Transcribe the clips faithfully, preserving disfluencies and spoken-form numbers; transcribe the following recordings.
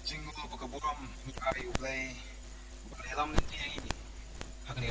Jingngeit bad ka burom ngi ai U Blei uba la ïalam lynti ïa ngi ha kane.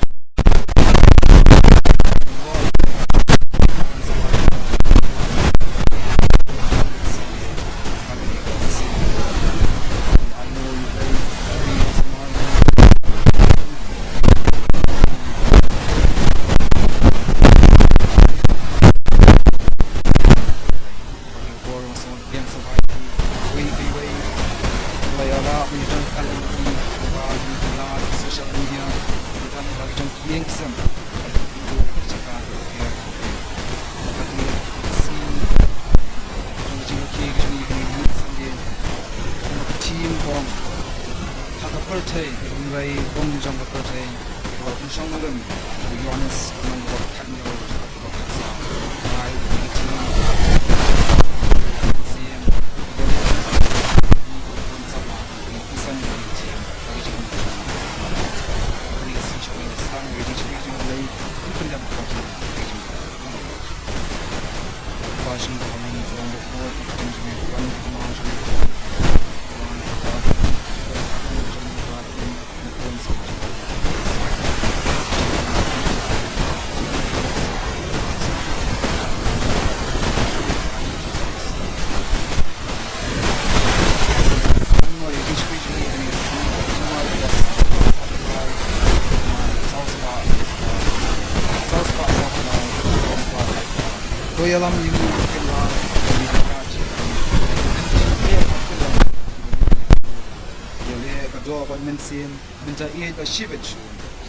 Mynta ïeit bad shibit shuh,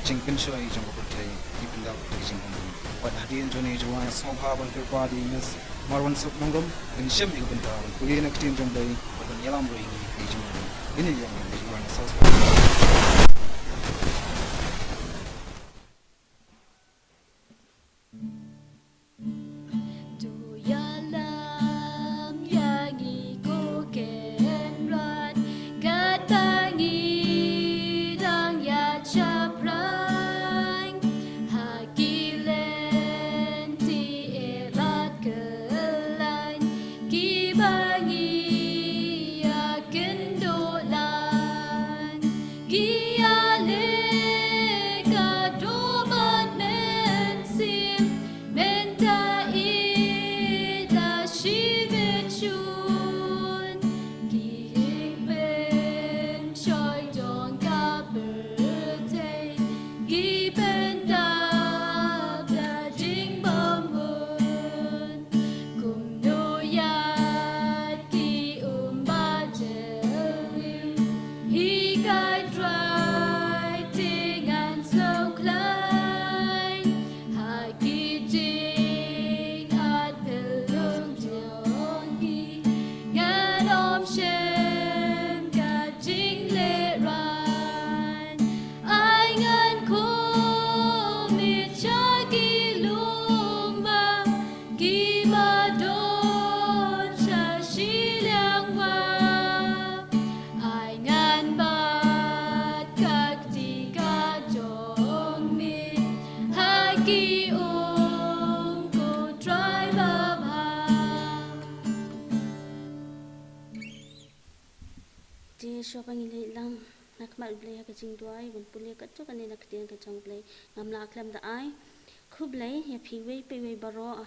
jingpynshoi jong ka pyrthei, ki pyndap ki jingbym. Wat hadien jong ngi, jong nga sngewbha ban kyrpad ïa Miss Marwansuk Nongrum, ban shim ïa ka bynta ban pule na ka ktien jong U Blei, bad ban ïalam ruh ïa ngi ha ka jingbym. Ïa ngi ïa ngi, jong nga sngewbha. To ïalam ïa ngi ko Kynrad, kata ngi dang ïaid shaphrang ha ki lynti eh bad kyllaiñ kiba ngi ïakynduh lang. Ki ïaleh ka doh bad mynsiem, mynta ïeit la shibit shun. Ki ïing pynshoi jong ka pyrthei, ki pyndap da jingbymhun. Kumno ïa ki um ba jylliew, hi ka Trai te ngan sngewkhlaiñ. Ha ki jingat pyrlong jong ngi, ngan ym shem ka jinglehrain. Ai ngan khmih sha ki lum ba, kiba don sha shiliang wah. Ai ngan bat ka kti ka jong me ha ki um, ko Trai babha. Te shuwa ba ngin leit lang na khmat U Blei ha ka jingduwai, ban pule katto katne na ka ktien ka jong U Blei, ngam lah khlem da ai khublei ïa phi iwei pa iwei baroh.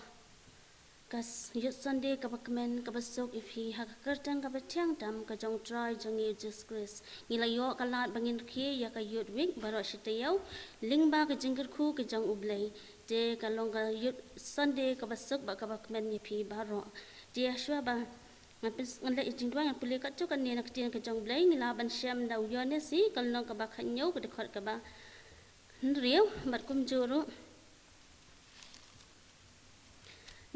Ka s-, Youth Sunday kaba kmen kaba suk ïa phi ha ka kyrteng kaba thiang tam ka jong U Trai jong ngi U Jisu Khrist. Ngi la ïoh ka lad ba ngin rkhie ïa ka Youth Week baroh shi taïew lyngba ka jingkyrkhu ka jong U Blei. Te ka long ka Youth Sunday kaba suk bad kaba kmen ïa phi baroh. Te shuwa ba ngan pyn-, ngan leit ïa ka jingduwai, ngan pule katto katne na ka ktien ka jong U Blei, ngi lah ban shem da u Ïoannis, ka lynnong kaba khathynñiew, ka dkhot kaba hynriew, bad kumjuh ruh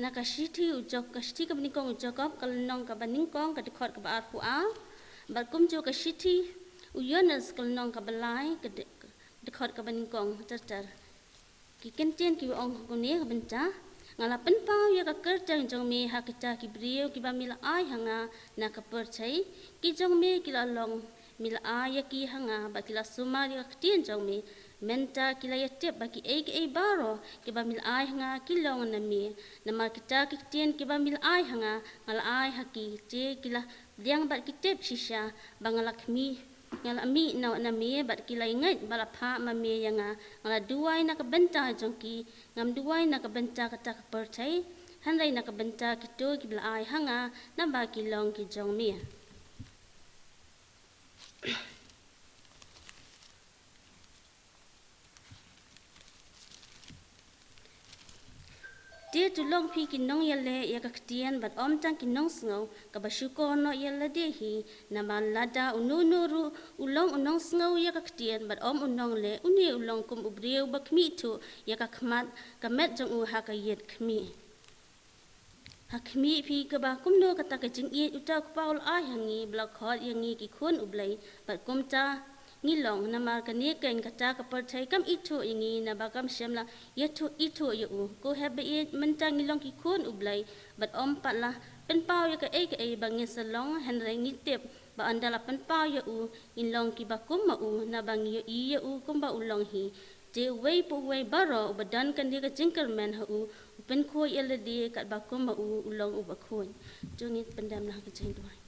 na ka shithi u Jak-, ka shithi kaba nyngkong u Jakob, ka lynnong kaba nyngkong, ka dkhot kaba arphew ar, bad kumjuh ka shithi u Ïoannis, ka lynnong kaba lai, ka d-, dkhot kaba nyngkong ter ter. Ki kyntien kiba ong kumne ka bynta: Nga la pynpaw ïa ka kyrteng jong me ha kita ki briew kiba me la ai ha nga na ka pyrthei. Ki jong me ki la long, me la ai ïa ki ha nga, bad ki la sumar ïa ka ktien jong me. Mynta ki la ïatip ba kiei kiei baroh kiba me la ai ha nga ki long na me. Namar kita ki ktien kiba me la ai ha nga, nga la ai ha ki, te ki la Pdiang bad ki tip shisha ba nga la khmih, nga la mih na, na me, bad ki la ïngeit ba la phah ma me ïa nga. Nga la duwai na ka bynta jong ki, ngam duwai na ka bynta kata ka pyrthei, hynrei na ka bynta kito kiba la ai ha nga, naba ki long ki jong me. Te to long phi ki nongïaleh ïa ka ktien bad ym tang ki nongsngew, kaba shukor noh ïa lade hi, namar lada uno uno ruh u long u nongsngew ïa ka ktien bad ym u nongleh, une u long kum u briew ba khmih thuh ïa ka khmat, ka met jong u ha ka ïit khmih. Ha khmih phi kaba kumno kata ka jingïeit uta u Kpa u la ai ha ngi, ba la khot ïa ngi ki khun u Blei, bad kumta ngi long, namar kane keiñ kata ka pyrthei kam ithuh ïa ngi, naba kam shym la ïathuh, ithuh ïa u. Ko hep ba ïeit, mynta ngi long ki khun u Blei, bad ym pat la pynpaw ïa kaei kaei ba ngin sa long, hynrei ngi tip ba ynda la pynpaw ïa u, ngin long kiba kum ma u, naba ngi ïohi ïa u kumba u long hi. Te uwei pa uwei baroh uba don kane ka jingkyrmen ha u, u pynkhuid ïa lade katba kum ma u, u long uba khuid. To ngin pyndem ha ka jingduwai.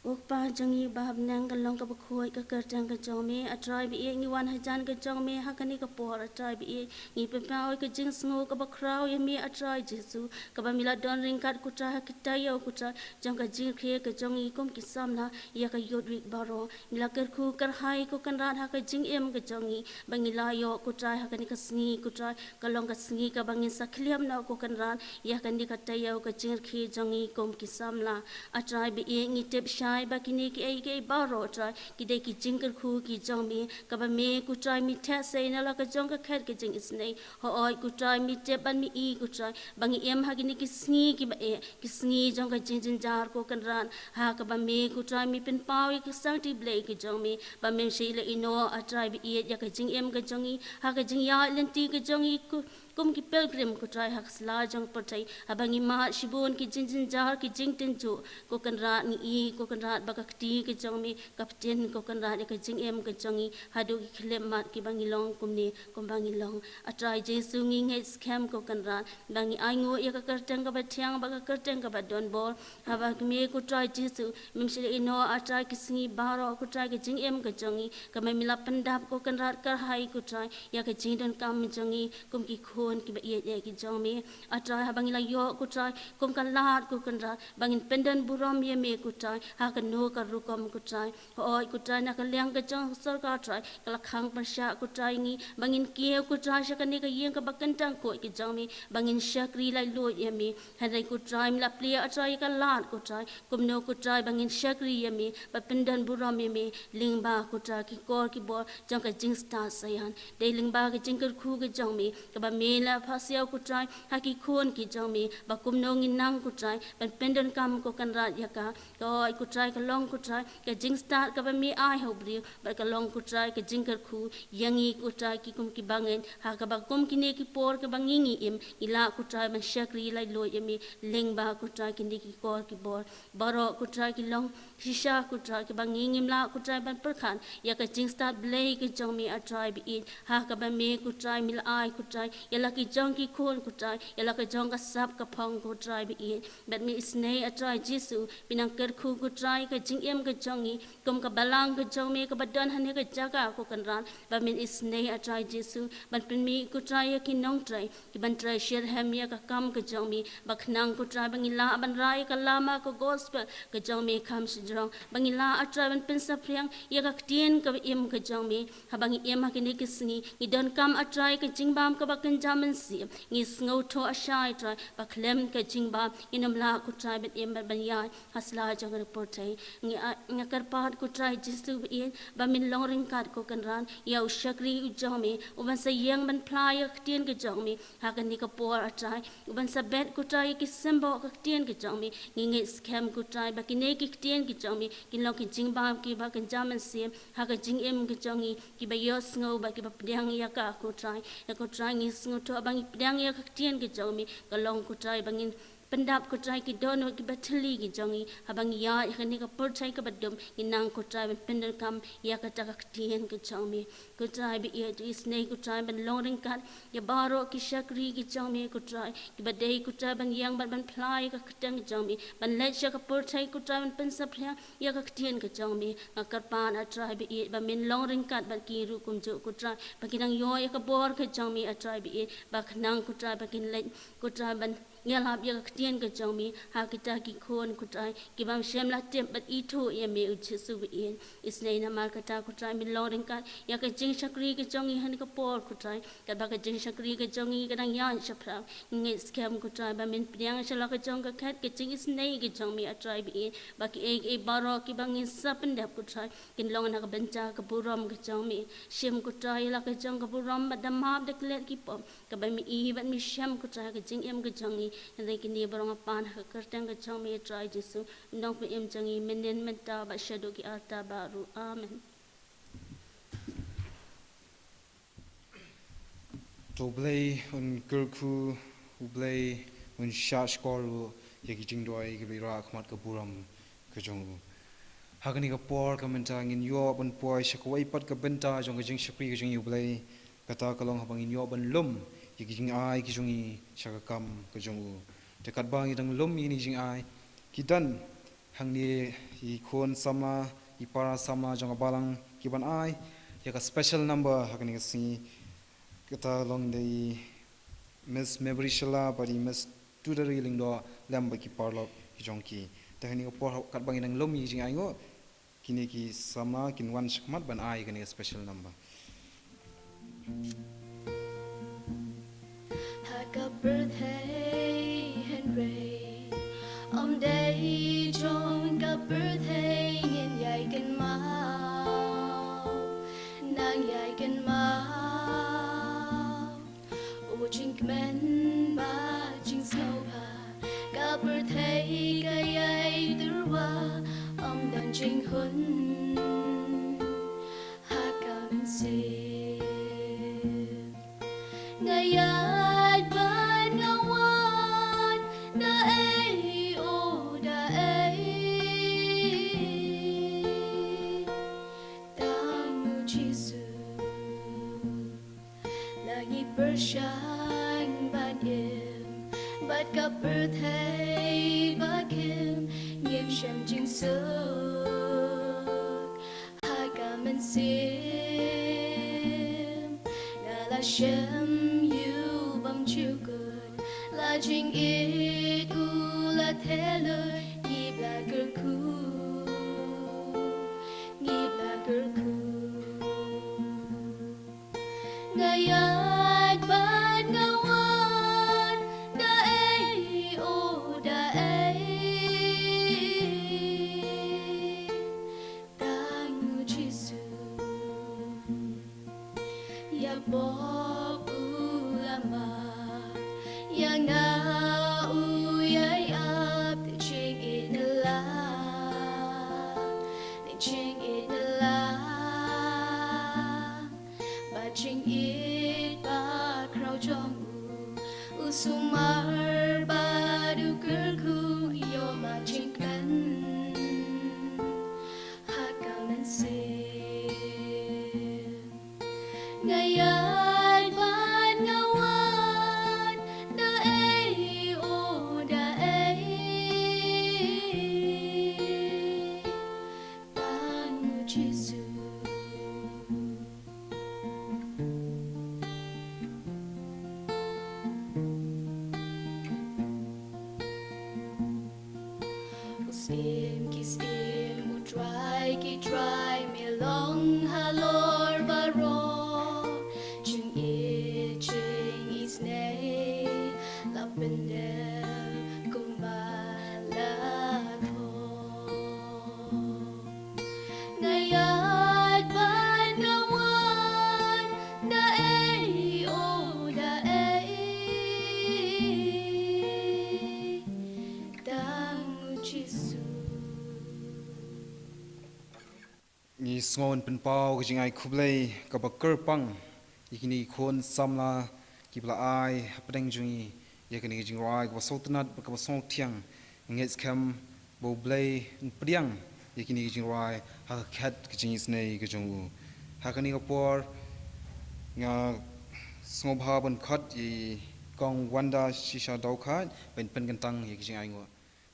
Ko Kpa jong ngi uba ha bneng, ka long kaba khuid ka kyrteng ka jong me. A Trai ba ïeit, ngi wan hajan ka jong me ha kane ka por, A Trai ba ïeit, ngi pynpaw ïa ka jingsngew kaba khraw ïa me, A Trai Jisu, kaba me la don ryngkat, ko Trai, ha ki taïew, ko Trai, jong ka jingrakhe ka jong ngi kum ki samla ïa ka Youth Week baroh. Me la kyrkhu kyrhai, ko Kynrad, ha ka jingim ka jong ngi, ba ngi la ïoh, ko Trai, ha kane ka sngi, ko Trai, ka long ka sngi kaba ngin sa khlem noh, ko Kynrad, ïa kane ka taïew ka jingrakhe jong ngi kum ki samla. A Trai ba ïeit, ngi tip shai ba kine kiei kiei baroh, Trai, ki dei ki jingkyrkhu ki jong me, kaba me, ko Trai, me theh sei na la ka jong ka khet ka jingisynei. Hooid, ko Trai, me tip bad me i, ko Trai, ba ngi im ha kine ki sngi kiba eh, ki sngi jong ka jingjynjar, ko Kynrad, ha kaba me, ko Trai, me pynpaw ïa ka sangti Blei ka jong me, ba mem shait lehnoh, A Trai ba ïeit, ïa ka jingim ka jong ngi, ha ka jingïaid lynti ka jong ngi, ko, kum ki pilgrim, ko Trai, ha ka sla jong ka pyrthei, haba ngi mad shibun ki jingjynjar, ki jingtynjuh, ko Kynrad, ngi i, ko Kynrad, ba ka kti ka jong me ka btin, ko Kynrad, ïa ka jingim ka jong ngi, haduh ki khyllipmat kiba ngi long kumne kumba ngi long. A Trai Jisu, ngi ngeit skhem, ko Kynrad, ba ngi ainguh ïa ka kyrteng kaba thiang bad ka kyrteng kaba don bor. Haba me, ko Trai Jisu, mem shait lehnoh, A Trai, ki sngi baroh, ko Trai, ka jingim ka jong ngi, kaba me la pyndap, ko Kynrad, kyrhai, ko Trai, ïa ka jingdonkam jong ngi kum ki khun kiba ïeit ïa ki jong me. A Trai, haba ngi la ïoh, ko Trai, kum ka lad, ko Kynrad, ba ngin pyndon burom ïa me, ko Trai, ha kano ka rukom, ko Trai. Hooid, ko Trai, na ka liang ka jong ka sorkar, Trai, ka la khang pyrshah, ko Trai, ngi ba ngin kiew, ko Trai, sha kane ka ïing kaba kyntang khuid ka jong me, ba ngin shakri laitluid ïa me. Hynrei, ko Trai, me la plie, A Trai, ïa ka lad, ko Trai, kumno, ko Trai, ba ngin shakri ïa me, ba pyndon burom ïa me lyngba, ko Trai, ki kor ki bor jong ka jingstad saian. Dei lyngba ka jingkyrkhu ka jong me, kaba me la phah siaw, ko Trai, ha ki khun ki jong me, ba kumno ngin nang, ko Trai, ban pyndonkam, ko Kynrad, ïa ka. Ka, hooid, ko Trai, ka long, ko Trai, ka jingstad kaba me ai ha u briew, bad ka long, ko Trai, ka jingkyrkhu ïa ngi, ko Trai, ki kum kiba ngeit, ha kaba kum kine ki por kaba ngi, ngi im, ngi lah, ko Trai, ban shakri laitluid ïa me lyngba, ko Trai, kine ki kor ki bor baroh, ko Trai, ki long shisha, ko Trai, kiba ngi, ngim lah, ko Trai, ban pyrkhat ïa ka jingstad Blei ka jong me, A Trai ba ïeit, ha kaba me, ko Trai, me la ai, ko Trai, ïa la ki jong ki khun, ko Trai, ïa la ka jong ka sap ka phong, ko Trai ba ïeit. Bad me isynei, A Trai Jisu, me nang kyrkhu, ko Trai, ka jingim ka jong ngi kum ka balang ka jong me kaba don ha kane ka jaka, ko Kynrad, ba me isynei, A Trai Jisu, ban pynmih, ko Trai, ïa ki nongtrei kiban trei shitrhem ïa ka kam ka jong me, ba khnang, ko Trai, ba ngin lah ban rai ïa ka lama ka gospel ka jong me kham shajrong, ba ngin lah, A Trai, ban pynsaphriang ïa ka ktien kaba im ka jong me. Haba ngi im ha kine ki sngi, ngi donkam, A Trai, ka jingbam kaba kynja mynsiem. Ngi sngewthuh, A Trai, ba khlem ka jingbam ngin ym lah, ko Trai, ban im bad ban ïaid ha sla jong ka pyrthei. Ngi a-, nga kyrpad, ko Trai Jisu ba ïeit, ba men long ryngkat, ko Kynrad, ïa u shakri u jong me, uban sa ïeng ban phla ïa ka ktien ka jong me ha kane ka por, A Trai, uban sa bet, ko Trai, ïa ki symboh ka ktien ka jong me. Ngi ngeit skhem, ko Trai, ba kine ki ktien ki jong me kin long ki jingbam kiba kynja mynsiem ha ka jingim ka jong ngi, kiba ïohsngew bad kiba pdiang ïa ka, ko Trai. Ïa, ko Trai, ngi sngewthuh ba ngi pdiang ïa ka ktien ka jong me, ka long, ko Trai, ba ngin pyndap, ko Trai, ki dohnud kiba thylli ki jong ngi. Haba ngi ïaid ha kane ka pyrthei kaba dum, ngi nang, ko Trai, ban pyndonkam ïa kata ka ktien ka jong me. Ko Trai ba ïeit, to isynei, ko Trai, ban long ryngkat ïa baroh ki shakri ki jong me, ko Trai, kiba dei, ko Trai, ban ïeng bad ban phla ïa ka kyrteng ka jong me, ban leit sha ka pyrthei, ko Trai, ban pynsaphriang ïa ka ktien ka jong me. Nga kyrpad, ah Trai ba ïeit, ba men long ryngkat bad ki ruh kumjuh, ko Trai, ba kin nang ïoh ïa ka bor ka jong me, ah Trai ba ïeit, ba khnang, ko Trai, ba kin leit, ko Trai, ban ïalap ïa ka ktien ka jong me ha kita ki khun, ko Trai, ki bym shym la tip bad ithuh ïa me, U Jisu ba ïeit. Isynei namar kata, ko Trai, men long ryngkat ïa ka jingshakri ka jong ngi ha kane ka por, ko Trai. Katba ka jingshakri ka jong ngi ka dang ïaid shaphrang, ngi ngeit skhem, ko Trai, ba men pdiang sha la ka jong ka khet ka jingisynei ka jong me, ah Trai ba ïeit, ba kiei kiei baroh kiba ngin sa pyndep, ko Trai, kin long na ka bynta ka burom ka jong me. Shim, ko Trai, la ka jong ka burom bad da map da klet ki pop, kaba me ïohi bad me shem, ko Trai, ha ka jingim ka jong ngi. Hynrei kine baroh nga pan ha ka kyrteng ka jong me, Trai Jisu, U Nongpynim jong ngi, mynnin, mynta bad shaduh ki arta baroh. Amen. To U Blei un kyrkhu, U Blei un shahshkor ruh ïa ki jingduwai kiba la rah ha khmat ka burom ka jong u. Ha kane ka por ka mynta ngin ïoh ban poi sha kawei pat ka bynta jong ka jingshakri ka jong ngi, U Blei. Kata ka long haba ngin ïoh ban lum ïa ki jingai ki jong ngi sha ka kam ka jong u. Te katba ngi dang lum ïa kine ki jingai, ki don hangne i khun samla, i para samla jong ka balang, ki ban ai ïa ka special number ha kane ka sngi. Kata long da i Miss Mabry Shylla bad i Miss Tudari Lyngdoh lem bad ki paralok ki jong ki. Te ha kane ka por, katba ngi dang lum ïa ki jingai, ngut kine ki samla kin wan sha khmat ban ai ïa kane ka special number. Ha ka pyrthei hynrei, ym dei jong ka pyrthei ngin ïai kynmaw, nang ïai kynmaw u jingkmen bad jingsngewbha. Ka pyrthei ka ïai tyrwa, ym don jinghun ha ka mynsiem. Nga ïaid bad nga wan, da ei, oh da ei, tang U Jisu. La ngi pyrshang ban im bad ka pyrthei ba khim, ngim shem jingsuk ha ka mynsiem. Nga la shem ïa u bymjukut, la jingïeit u la theh lut, ngi ba kyrkhu, ngi ba kyrkhu. Nga ïaid bad nga wan, da ei, oh da ei, tang U Jisu. Ïa pop u la mad, ïa nga u ïai ap, te jingïeit na la, te jingïeit na la. Bad jingïeit bakhraw jong u, u sumar bad u kyrkhu, ïoh ma jingkmen ha ka mynsiem. Nga ïaid bad nga wan, da ei, oh da ei, tang U Jisu. U Syiem ki syiem, U Trai ki trai, me long halor baroh. Jingïeit jingisynei la pyndep kumba la thoh. Nga ïaid bad nga wan, da ei, oh da ei, tang U Jisu. Ngi sngew ban pynpaw ka jingai khublei kaba kyrpang ïa kine ki khun samla kiba la ai hapdeng jong ngi ïa kane ka jingrwai kaba sngewtynnat bad kaba sngewthiang. Nga ngeit skhem ba U Blei un pdiang ïa kine ki jingrwai ha ka khet ka jingisynei ka jong u. Ha kane ka por nga sngewbha ban khot ïa i Kong Wanda Shisha Dawkha ban pynkyntang ïa ki jingainguh.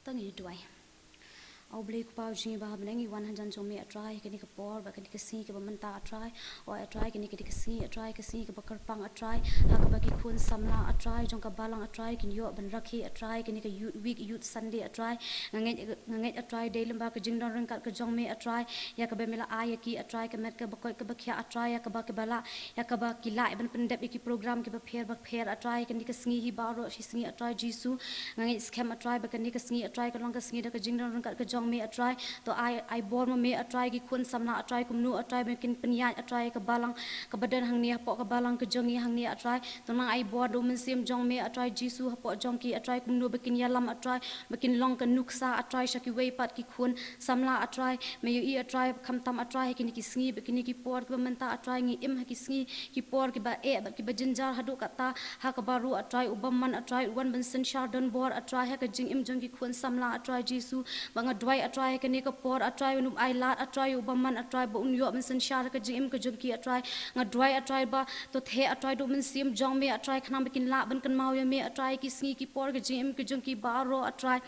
To ngin duwai. A U Blei Kpa u jong ngi ba ha bneng, ngi wan hajan jong me A Trai, kane ka por bad kane ka sngi kaba mynta A Trai. O A Trai, kane ka dei ka sngi A Trai, ka sngi kaba kyrpang A Trai, ha kaba ki khun samla A Trai jong ka balang A Trai kin ïoh ban rakhe A Trai, kane ka Youth Week, Youth Sunday A Trai. Nga ngeit, nga ngeit A Trai dei lyngba ka jingdon ryngkat ka jong me A Trai, ïa kaba me la ai ïa ki A Trai, ka met kaba koit kaba khiah A Trai, ïa kaba, kaba la ïa kaba ki lah ban pyndep ïa ki program kiba pher ba pher A Trai, kane ka sngi hi baroh shi sngi A Trai Jisu. Nga ngeit skhem A Trai ba kane ka sngi A Trai ka long ka sngi da ka jingdon ryngkat ka jong me A Trai. To ai, ai bor ma me A Trai, ki khun samla A Trai kumno A Trai ba kin pynïaid A Trai ka balang kaba don hangne hapoh ka balang ka jong ngi hangne A Trai. To nang ai bor da u Mynsiem jong me A Trai Jisu hapoh jong ki A Trai, kumno ba kin ïalam A Trai, ba kin long ka nuksa A Trai sha kiwei pat ki khun samla A Trai. Me ïohi A Trai, khamtam A Trai ha kine ki sngi bad kine ki por kiba mynta A Trai, ngi im ha ki sngi ki por kiba eh bad kiba jynjar haduh katta. Ha kaba ruh A Trai, u bymman A Trai u wan ban synshar donbor A Trai ha ka jingim jong ki khun samla A Trai Jisu. Bad nga duwai A Trai ha kane ka por A Trai, un ym ailad A Trai u bymman A Trai ba un ïoh ban synshar ha ka jingim ka jong ki A Trai. Nga duwai A Trai ba to theh A Trai da u Mynsiem jong me A Trai, khnang ba kin lah ban kynmaw ïa me A Trai ki sngi ki por ka jingim ka jong ki baroh A Trai.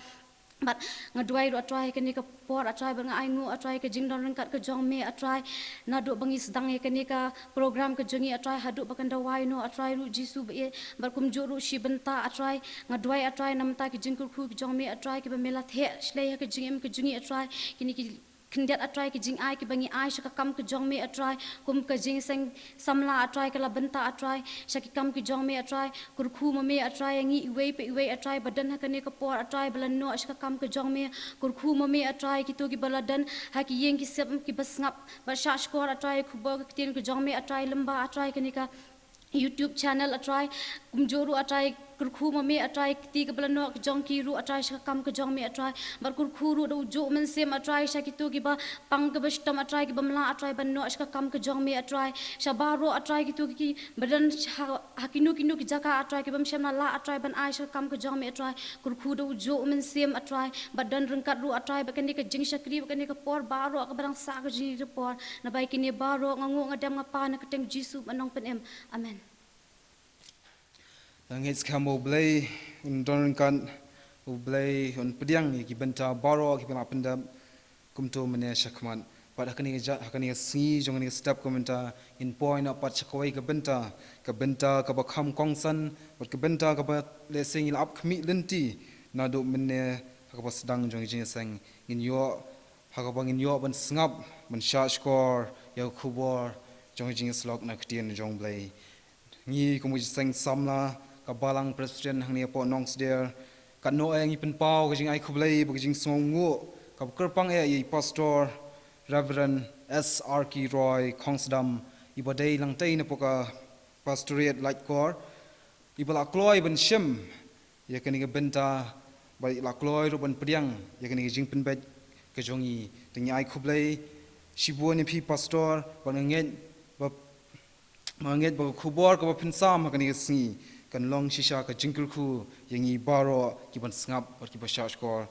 Bad nga duwai ruh A Trai ha kane ka por A Trai, bad nga ainguh A Trai ka jingdon ryngkat ka jong me A Trai. Naduh ba ngi sdang ïa kane ka program ka jong ngi A Trai haduh ba kan da wai noh A Trai ruh Jisu ba ïeit, bad kumjuh ruh shi bynta A Trai. Nga duwai A Trai namar ki jingkyrkhu ki jong me A Trai kiba me la theh shlei ha ka jingim ka jong ngi A Trai. Kine ki khyndiat A Trai, ki jingai kiba ngi ai sha ka kam ka jong me A Trai, kum ka jingseng samla A Trai, ka la bynta A Trai sha ki kam ki jong me A Trai. Kyrkhu ma me A Trai ïa ngi iwei pa iwei A Trai ba don ha kane ka por A Trai ba la noh sha ka kam ka jong me. Kyrkhu ma me A Trai kito kiba la don ha ki ïing ki sem kiba sngap bad shah shkor A Trai ïa ka khubor ka ktien ka jong me A Trai lyngba A Trai kane ka YouTube channel A Trai. Kumjuh ruh A Trai kyrkhu ma me A Trai kti kaba la noh ka jong ki ruh A Trai sha ka kam ka jong me A Trai. Bad kyrkhu ruh da u juh u Mynsiem A Trai sha kito kiba pang kaba shitom A Trai, kibym lah A Trai ban noh sha ka kam ka jong me A Trai. Sha baroh A Trai kito kiba don ha, ha kino kino ki jaka A Trai, kibym shym la lah A Trai ban ai sha ka kam ka jong me A Trai. Kyrkhu da u juh u Mynsiem A Trai, bad don ryngkat ruh A Trai bad kane ka jingshakri bad kane ka por baroh kaba dang sah ka jingri ka por. Naba ïa kine baroh nga nguh nga dem nga pan ha ka kyrteng Jisu ba nongpynim. Amen. Nga ngeit skhem U Blei un don ryngkat, U Blei un pdiang ïa ki bynta baroh kiba la pyndep kumto mynne shakhmat. Bad ha kane ka ja-, ha kane ka sngi jong kane ka step ka mynta ngin poi noh pat sha kawei ka bynta, ka bynta kaba kham kongsan bad ka bynta kaba lehse ngi la ap khmih lynti naduh mynne ha kaba sdang jong ka jingïaseng. Ngin ïoh, ha kaba ngin ïoh ban sngap, ban shah shkor ïa ka khubor jong ka jingïasyllok na ka ktien jong U Blei. Ngi kum ka jingseng samla ka Balang Presbyterian hangne hapoh Nongsder, katno eh ngi pynpaw ka jingai khublei bad ka jingsngewnguh kaba kyrpang eh ïa i Pastor Reverend S R K Roy Khongsdam, iba dei langtei na poh ka Pastorate Laitkor, iba la kloi ban shim ïa kane ka bynta, bad la kloi ruh ban pdiang ïa kane ka jingpynbeit ka jong ngi. Te ngi ai khublei shibun ïa phi Pastor, bad nga ngeit ba Nga ngeit ba ka khubor kaba phin sam ha kane ka sngi kan long shisha ka jingkyrkhu ïa ngi baroh kiban sngap bad kiba shah shkor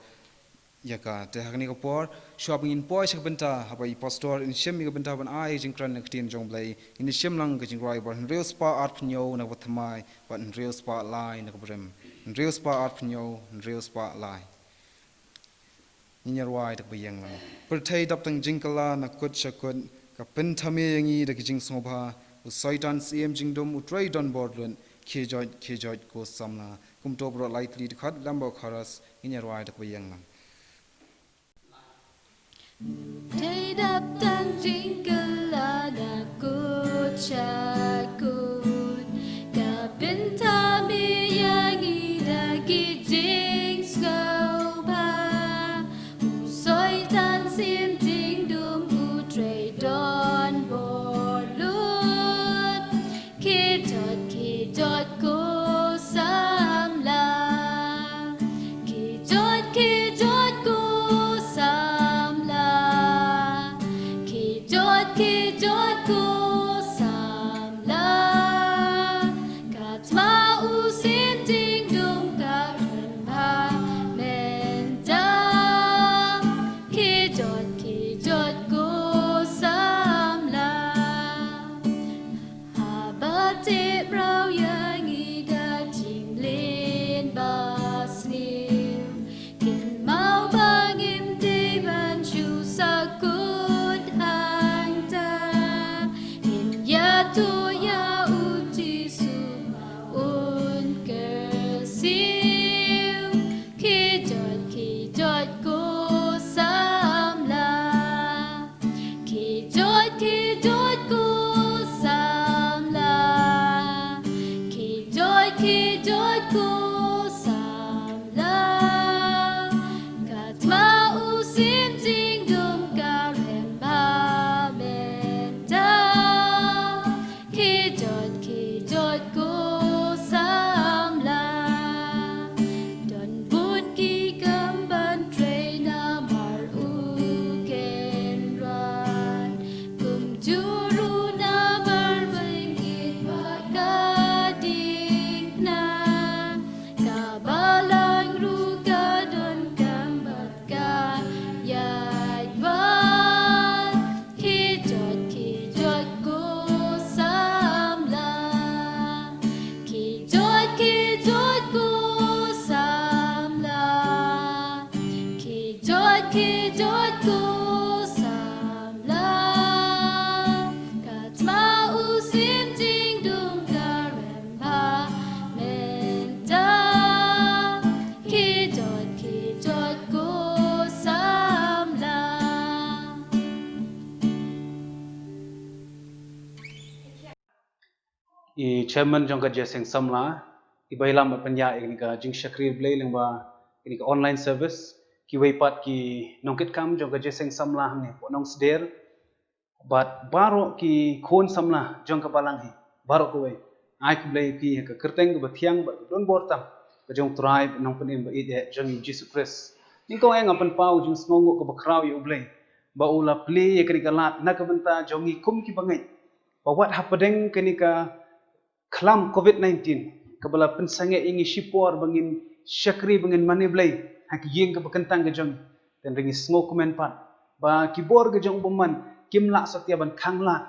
ïa ka. Te ha kane ka por, shuwa ba ngin poi sha ka bynta haba i Pastor in shim ïa ka bynta ban ai jingkren na ka ktien jong U Blei, ngin shim lang ka jingrwai ba hynriew spah arphew hynñiew na kaba thymmai bad hynriew spah lai na kaba rim. Hynriew spah arphew hynñiew, hynriew spah lai. Ngin ïa rwai da kaba ïeng lang. Pyrthei dap tang jingkylla na kut sha kut, ka pynthame ïa ngi da ka jingsngewbha, u Soitan syiem jingdum u trei donbor lut, khie joit, khie joit ko samla. Kumto baroh lai tylli dkhot lem bad u chorus, ngin ïa rwai da kaba ïeng lang. Pyrthei dap tang jingkylla na kut sha kut, ka pynthame ïa ngi da ki jingsngewbha. U Soitan syiem jingdum u trei donbor lut. Khie joit, khie joit ko samla. Khie joit, khie joit ko samla. Khie joit, khie joit ko samla. Katba u syiem jingdum Khie doit, khie doit ko samla. Khie doit, khie doit ko samla. Ka thma u sim jingdum ka rem bha mynta. Khie doit, khie doit ko samla. Don bun ki kam ban trei namar u Kynrad. Kumjuh ruh namar ba ngeit ba ka diengphna. Ka balang ruh ka donkam bad ka ïaid bad. Khie doit, khie doit ko samla. Khie doit, khie doit ko samla. Khie doit, khie doit ko samla. Ka thma u sim jingdum ka rem bha mynta. Khie doit, khie doit ko samla. I chairman jong ka Jingïaseng Samla, i ba ïalam bad pynïaid ïa kane ka jingshakri Blei lyngba kane ka online service, kiwei pat ki nongkitkam jong ka Jingïaseng Samla hangne hapoh Nongsder, bad baroh ki khun samla jong ka balang hi, baroh kawei. Ai khublei ïa phi ha ka kyrteng kaba thiang bad ka don bor tam ka jong U Trai bad Nongpynim ba ïeit jong ngi Jisu Khrist. Nyngkong eh nga pynpaw jingsngewnguh kaba khraw ïa U Blei ba u la plie ïa kane ka lad na ka bynta jong ngi kum ki bangeit. Ba wat hapdeng kane ka khlam covid nineteen kaba la pynsangeh ïa ngi shipor ba ngin shakri, ba ngin mane Blei ha ki ïing kaba kyntang ka jong ngi. Te hynrei ngi sngewkmen pat ba ki bor ka jong u bymman kim lah satia ban khanglad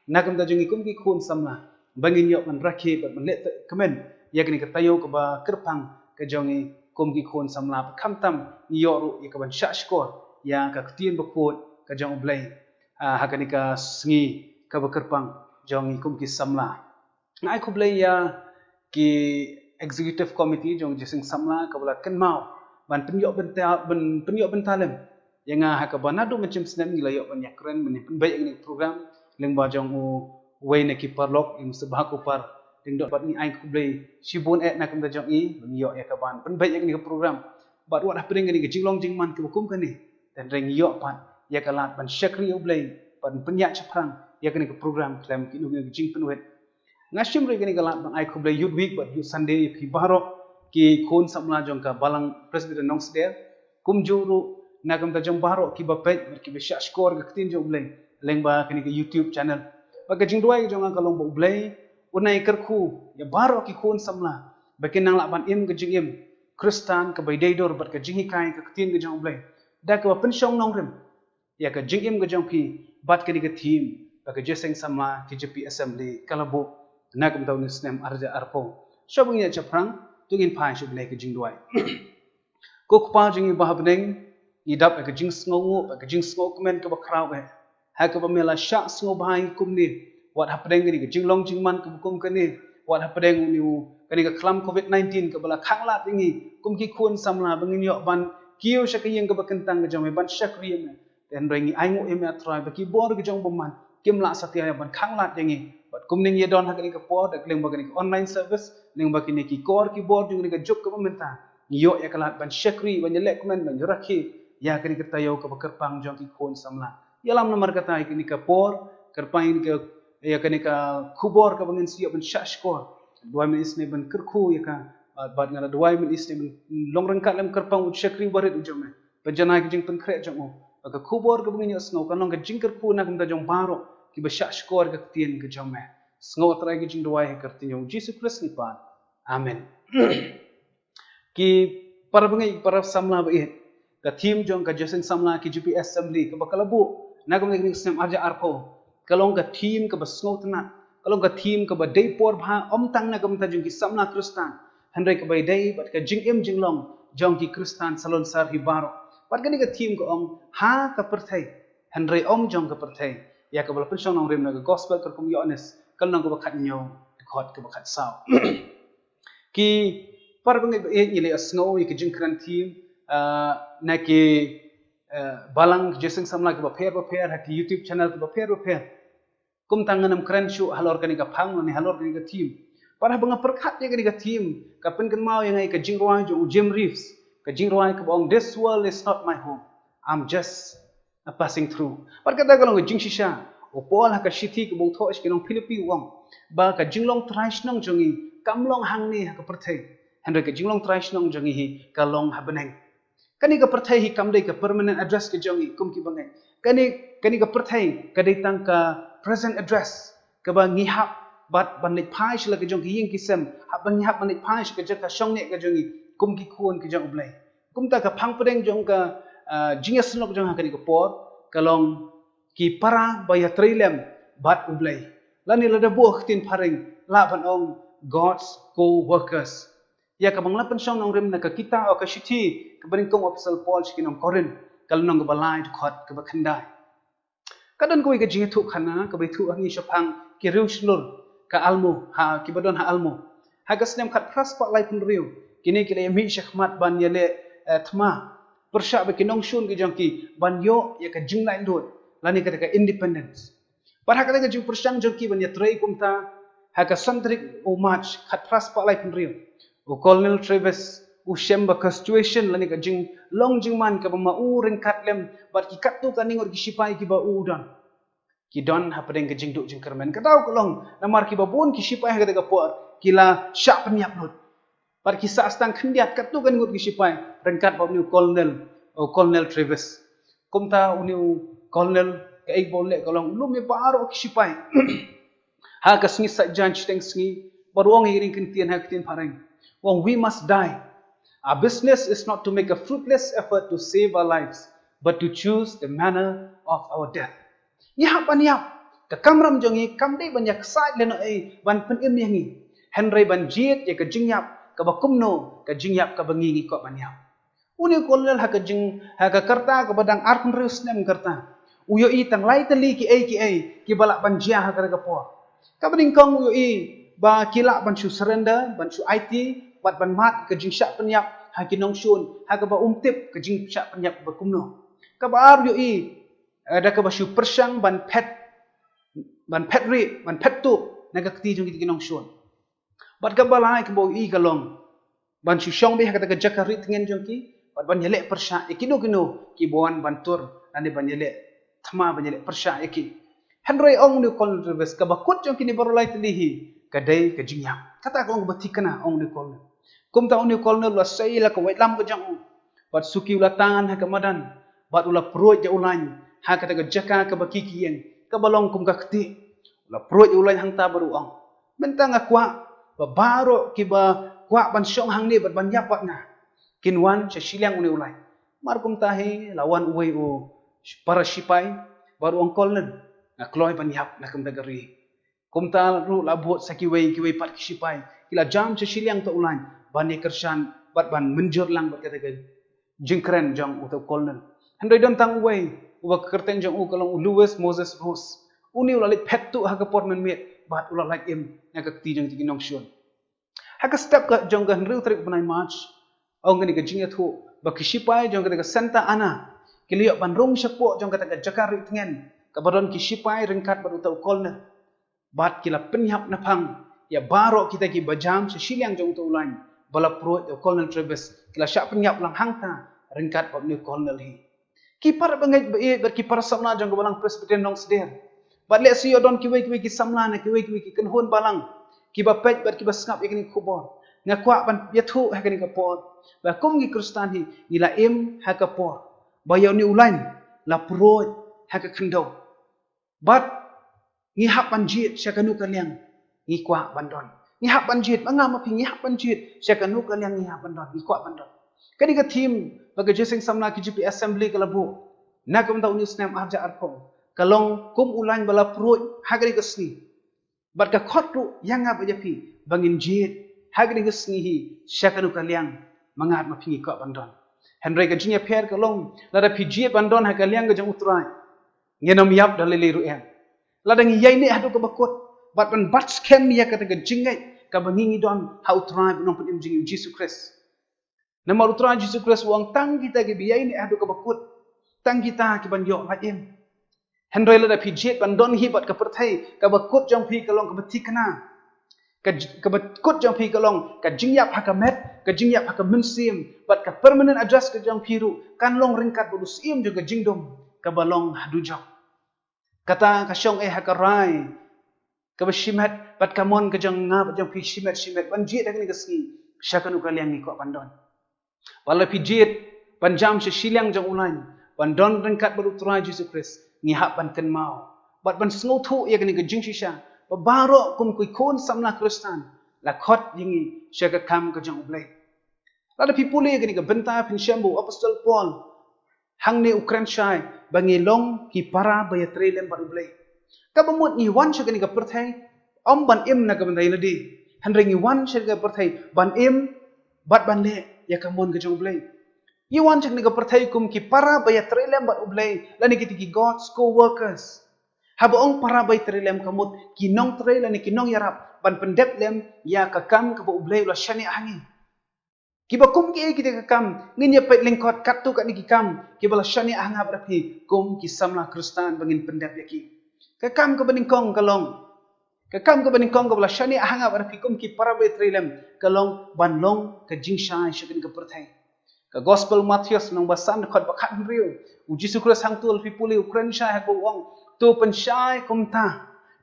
na ka bynta jong ngi kum ki khun samla, ba ngin ïoh ban rakhe bad ban leh kmen ïa kane ka taïew kaba kyrpang ka jong ngi kum ki khun samla. Ba khamtam ngi ïoh ruh ïa ka ban shahshkor ïa ka Ktien bakhuid ka jong U Blei, ah, ha kane ka sngi kaba kyrpang jong ngi kum ki samla. Nga ai khublei ïa ki executive committee jong Jingïaseng Samla kaba la kynmaw ban pynïoh bynta, ban pynïoh bynta lem ïa nga ha kaba naduh mynshem snem ngi la ïoh ban ïakren, ban pynbeit ïa kane ka program lyngba jong uwei na ki paralok, i Mister Bah Kupar Lyngdoh. Bad ngi ai khublei shibun eh na ka bynta jong i ba ngi ïoh ïa ka ban pynbeit ïa kane ka program. Bad wat hapdeng kane ka jinglong jingman kaba kum kane, te hynrei ngi ïoh pat ïa ka lad ban shakri ïa U Blei, ban pynïaid shaphrang ïa kane ka program khlem kino kino ki jingpynwit. Nga shim ruh ïa kane ka lad ban ai khublei Youth Week bad Youth Sunday ïa phi baroh ki khun samla jong ka Balang Presbyterian Nongsder, kumjuh ruh na ka bynta jong baroh kiba peit bad kiba shahshkor ka Ktien jong U Blei lyngba kane ka YouTube channel. Bad ka jingduwai ka jong nga ka long ba U Blei un ai kyrkhu ïa baroh ki khun samla ba kin nang lah ban im ka jingim Khristan kaba ïadei dur bad ka jinghikai ka Ktien ka jong U Blei da kaba pynshong nongrim ïa ka jingim ka jong phi bad kane ka theme ba ka Jingïaseng Samla K J P Assembly ka la buh na ka bynta une u snem arhajar arphew. Shuwa ba ngin ïaid shaphrang, to ngin phai sha U Blei ha ka jingduwai. Ko Kpa jong ngi ba ha bneng, ngi dap ïa ka jingsngewnguh, ïa ka jingsngewkmen kaba khraw eh ha kaba me la shah sngewbha ïa ngi kumne, wat hapdeng kane ka jinglong jingman kaba kum kane, wat hapdeng une u, kane ka khlam covid nineteen kaba la khanglad ïa ngi kum ki khun samla ba ngin ïoh ban kiew sha ka ïing kaba kyntang ka jong me ban shakri ïa me. Te hynrei ngi ainguh ïa me, A Trai, ba ki bor ki jong u bymman kim lah satia ban khanglad ïa ngi. Bad kumne ngi ïa don ha kane ka por da ka liang ba kane ka online service, liang ba kine ki kor ki bor jong kane ka juk kaba mynta, ngi ïoh ïa ka lad ban shakri, ban ïaleh kmen, ban ïarakhe ïa kane ka taïew kaba kyrpang jong ki khun samla. Ïalam namar kata ïa kane ka por kyrpang, ïa kane ka, ïa kane ka khubor kaba ngin sa ïoh ban shahshkor. Duwai men isynei ban kyrkhu ïa ka, bad, bad nga la duwai men isynei ban long ryngkat lem kyrpang u shakri barit u jong me. Ba janai ka jingpynkhreh jong u, ba ka khubor kaba ngin ïohsngew kan long ka jingkyrkhu na ka bynta jong baroh kiba shahshkor ka Ktien ka jong me. Sngew, A Trai, ka jingduwai ha ka kyrteng jong u Jisu Khrist ngi pan. Amen. Ki para bangeit, para samla ba ïeit, ka theme jong ka Jingïaseng Samla K J P Assembly kaba ka la buh na ka bynta kane ka snem arhajar arphew ka long ka theme kaba sngewtynnat, ka long ka theme kaba dei por bha ym tang na ka bynta jong ki samla Khristan, hynrei kaba ïadei bad ka jingim jinglong jong ki Khristan salonsar hi baroh. Bad kane ka theme ka ong ha ka pyrthei, hynrei ym jong ka pyrthei, ïa kaba la pynshong nongrim na ka Gospel katkum u Ïoannis, ka lynnong kaba khathynñiew, dkhot kaba khatsaw. Ki para bangeit ba ïeit, ngi la ïohsngew ïa ki jingkren theme, ah, na ki eh, balang ki jingïaseng samla kiba pher ba pher, ha ki YouTube channel kiba pher ba pher. Kumta ngan ym kren shuh halor kane ka phang ne halor kane ka theme. Bad haba nga pyrkhat ïa kane ka theme, ka pynkynmaw ïa nga ïa ka jingrwai jong u Jim Reeves, ka jingrwai kaba ong, "This world is not my home. I'm just a passing through." Bad kata ka long ka jingshisha u Paul ha ka shithi kaba u thoh sha ki nong Philippi u ong ba ka jinglong trai shnong jong ngi kam long hangne ha ka pyrthei, hynrei ka jinglong trai shnong jong ngi hi ka long ha bneng. Kane ka pyrthei hi kam dei ka permanent address ka jong ngi kum ki bangeit. Kane, kane ka pyrthei ka dei tang ka present address kaba ngi hap bad ban leit phai sha la ka jong ki ïing ki sem, hap ban ngi hap ban leit phai sha ka jaka shong neh ka jong ngi kum ki khun ki jong U Blei. Kumta ka phang pdeng jong ka, ah, jingïasnoh jong ha kane ka por ka long ki para ba ïatrei lem bad U Blei. Lane lada buh ha ka ktien phareng lah ban ong God's co-workers. Ïa kaba nga la pynshong nongrim na ka kitab, ka shithi kaba nyngkong u Apostol Paul sha ki nong Korinth, ka lynnong kaba lai, dkhot kaba khyndai. Ka don kawei ka jingïathuhkhana kaba ïathuh ha ngi shaphang ki riewshlur ka Almo, ha, kiba don ha Almo. Ha ka snem khatphra spah laiphew hynriew kine ki la ïamih shakhmat ban ïaleh, eh, thma pyrshah bad ki nongshun ki jong ki ban ïoh ïa ka jinglaitluid lane kata ka independence. Bad ha kata ka jingpyrshang jong ki ban ïatrei kumta, ha ka san tarik u March khatphra spah laiphew hynriew, u Colonel Travis u shem ba ka situation lane ka jinglong jingman kaba ma u ryngkat lem bad ki katto katne ngut ki shipai kiba u don, ki don hapdeng ka jingduh jingkyrmen. Ka daw ka long namar kiba bun ki shipai ha kata ka por ki la shah pynïap lut. Bad ki sah stang khyndiat katto katne ngut ki shipai ryngkat bad une u Colonel, u Colonel Travis. Kumta une u Colonel, kaei ba u leh ka long u lum ïa baroh ki shipai ha ka sngi Saitjaiñ shiteng sngi, bad u ong ïa kane ka ktien ha ka ktien phareng. U ong, "We must die. Our business is not to make a fruitless effort to save our lives, but to choose the manner of our death." Ngi hap ban ïap. Ka kamram jong ngi kam dei ban ïaksaid lehnohei ban pynim ïa ngi, hynrei ban jied ïa ka jingïap kaba kumno, ka jingïap kaba ngi ngi kwah ban ïap. Une u Colonel ha ka jing, ha ka karta kaba dang arphew hynriew snem karta, u ïohi tang lai tylli kiei kiei kiba lah ban jia ha kata ka por. Kaba nyngkong u ïohi ba ki lah ban shu surrender, ban shu aiti bad ban mad ka jingshah pynïap ha ki nongshun, ha kaba um tip ka jingshah pynïap kaba kumno. Kaba ar u ïohi, eh, da kaba shu pyrshang ban phet, ban phet rieh, ban phet tuh na ka kti jong kita ki nongshun. Bad kaba lai kaba u ïohi ka long ban shu shong beit ha kata ka jaka rieh tngen jong ki bad ban ïaleh pyrshah ïa kino kino kiba wan ban tur lane ban ïaleh thma, ban ïaleh pyrshah ïa ki. Hynrei ong une u Colonel Travis, kaba kut jong kine baroh lai tylli hi ka dei ka jingïap. Kata ka long kaba thikna, ong une u Colonel. Kumta une u Colonel u la sei la ka waitlam ka jong u bad suki u la tan ha ka madan bad u la pruid ïa u lain ha kata ka jaka kaba ki ki ïeng, kaba long kum ka kti. U la pruid ïa u lain hangta bad u ong, "Mynta nga kwah ba baroh kiba kwah ban shong hangne bad ban ïap bad nga kin wan sha shiliang une u lain." Mar kumta hi la wan uwei u para shipai bad u ong, "Colonel, nga kloi ban ïap na ka bynta ka ri." Kumta ruh la bud sa kiwei kiwei pat ki shipai, ki la jam sha shiliang uta u lain ban ïa kyrshan bad ban mynjur lang bad kata ka jingkren jong uta u Colonel. Hynrei don tang uwei uba ka kyrteng jong u ka long u Lewis Moses Rose. Une u la leit phet tuh ha ka por mynmiet bad u la lait im na ka kti jong ki nongshun. Ha ka step ka jong ka hynriew tarik bnai March, ong kane ka jingïathuh ba ki shipai jong kata ka Santa Ana ki la ïoh ban rung shapoh jong kata ka jaka rieh tngen kaba don ki shipai ryngkat bad uta u Colonel. Bad ki la pynïap naphang ïa baroh kita kiba jam sha shiliang jong uta u lain ba la pruid ïa u Colonel Travis. Ki la shah pynïap lang hangta ryngkat bad une u Colonel hi. Ki para bangeit ba ïeit bad ki para samla jong ka Balang Presbyterian Nongsder, bad lehse ïoh don kiwei kiwei ki samla na kiwei kiwei ki kynhun balang kiba peit bad kiba sngap ïa kane ka khubor, nga kwah ban ïathuh ha kane ka por ba kum ki Khristan hi ngi la im ha ka por ba ïa une u lain la pruid ha ka khyndew. Bad ngi hap ban jied sha kano ka liang ngi kwah ban don. Ngi hap ban jied, ba nga ma phi ngi hap ban jied sha kano ka liang ngi hap ban don, ngi kwah ban don. Kane ka theme ba ka Jingïaseng Samla K J P Assembly ka la buh na ka bynta une u snem arhajar arphew ka long kum u lain ba la pruid ha kane ka sngi. Bad ka khot ruh ïa nga bad ïa phi ba ngin jied ha kane ka sngi hi sha kano ka liang ma nga ma phi ngi kwah ban don. Hynrei ka jingïapher ka long, lada phi jied ban don ha ka liang ka jong U Trai, ngin ym ïap da lei lei ruh em. Lada ngi ïaineh haduh kaba kut bad ban bat skhem ïa kata ka jingngeit kaba ngi ngi don ha U Trai bad U Nongpynim jong ngi U Jisu Khrist. Namar U Trai Jisu Khrist u ong tang kita kiba ïaineh haduh kaba kut tang kita ki ban ïoh lait im. Hynrei lada phi jied ban don hi bad ka pyrthei, kaba kut jong phi ka long kaba thikna. Ka j-, kaba kut jong phi ka long ka jingïap ha ka met, ka jingïap ha ka mynsiem, bad ka permanent address ka jong phi ruh kan long ryngkat bad u syiem jong ka jingdum kaba long ha dujok. Kata ka shong eh ha ka rai kaba shimet, bad ka mon ka jong nga bad jong phi shimet shimet ban jied ha kane ka sngi sha kano ka liang ngi kwah ban don. Wat la phi jied ban jam sha shiliang jong u Blei, ban don ryngkat bad u Trai Jisu Khrist, ngi hap ban kynmaw bad ban sngewthuh ïa kane ka jingshisha ba baroh kum ki khun samla Khristan la khot ïa ngi sha ka kam ka jong u Blei. Lada phi pule ïa kane ka bynta phin shem ba u Apostol Paul hangne u kren shai ba ngi long ki para ba ïatrei lem bad u Blei. Kaba mut ngi wan sha kane ka pyrthei ym ban im na ka bynta ïa lade, hynrei ngi wan sha kane ka pyrthei ban im bad ban leh ïa ka mon ka jong u Blei. Ngi wan sha kane ka pyrthei kum ki para ba ïatrei lem bad u Blei, lane kita ki God's co-workers. Haba ong para ba ïatrei lem ka mut ki nongtrei lane ki nongïarap ban pyndep lem ïa ka kam kaba u Blei u la shaniah ha ngi. Kiba kum kiei kita ka kam, ngin ïa peit lyngkot katto katne ki kam kiba la shaniah ha nga bad ha phi kum ki samla Khristan ba ngin pyndep ïa ki. Ka kam kaba nyngkong ka long, ka kam kaba nyngkong kaba la shaniah ha nga bad ha phi kum ki para ba ïatrei lem ka long ban long ka jingshai sha kane ka pyrthei. Ka Gospel Mathaios lynnong ba san dkhot ba khathynriew, u Jisu Khrist hangto lada phi pule u kren shai ha kaba u ong, to pynshai kumta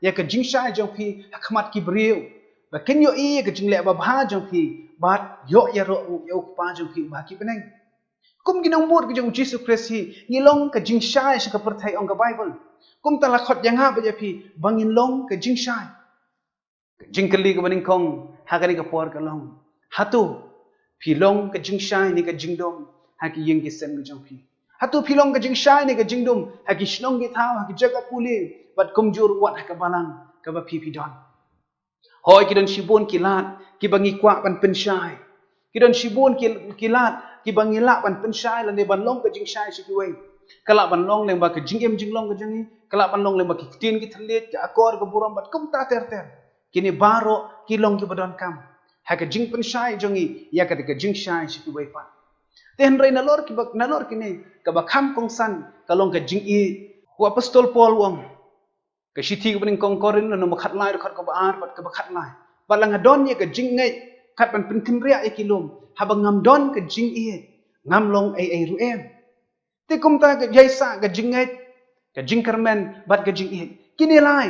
ïa ka jingshai jong phi ha khmat ki briew, ba kin ïohi ïa ka jingleh babha jong phi bad ïoh ïaroh ruh ïa u Kpa jong phi uba ha ki bneng. Kum ki nongbud ka jong u Jisu Khrist hi ngi long ka jingshai sha ka pyrthei, ong ka Baibl. Kumta la khot ïa nga bad ïa phi ba ngin long ka jingshai. Ka jingkylli kaba nyngkong ha kane ka por ka long, hato phi long ka jingshai ne ka jingdum ha ki ïing ki sem ka jong phi? Hato phi long ka jingshai ne ka jingdum ha ki shnong ki thaw, ha ki jaka pule, bad kumjuh wat ha ka balang kaba phi phi don? Hooid, ki don shibun ki lad kiba ngi kwah ban pynshai. Ki don shibun ki, ki lad kiba ngi lah ban pynshai lane ban long ka jingshai sha kiwei. Ka lah ban long lyngba ka jingim jinglong ka jong ngi, ka lah ban long lyngba ki ktien ki thylliej, ka akor ka burom bad kumta ter ter. Kine baroh ki long kiba donkam ha ka jingpynshai jong ngi ïa kata ka jingshai sha kiwei pat. Te hynrei nalor kiba, nalor kine kaba kham kongsan ka long ka jingïeit. U Apostol Paul u ong, ka shithi kaba nyngkong Korinth lynnong ba khatlai dkhot kaba ar bad kaba khatlai, bad la nga don ïa ka jingngeit kat ban pynkynriah ïa ki lum, haba ngam don ka jingïeit ngam long ei ei ruh em. Te kumta ka jingïeit, ka jingngeit, ka jingkyrmen bad ka jingïeit, kine lai.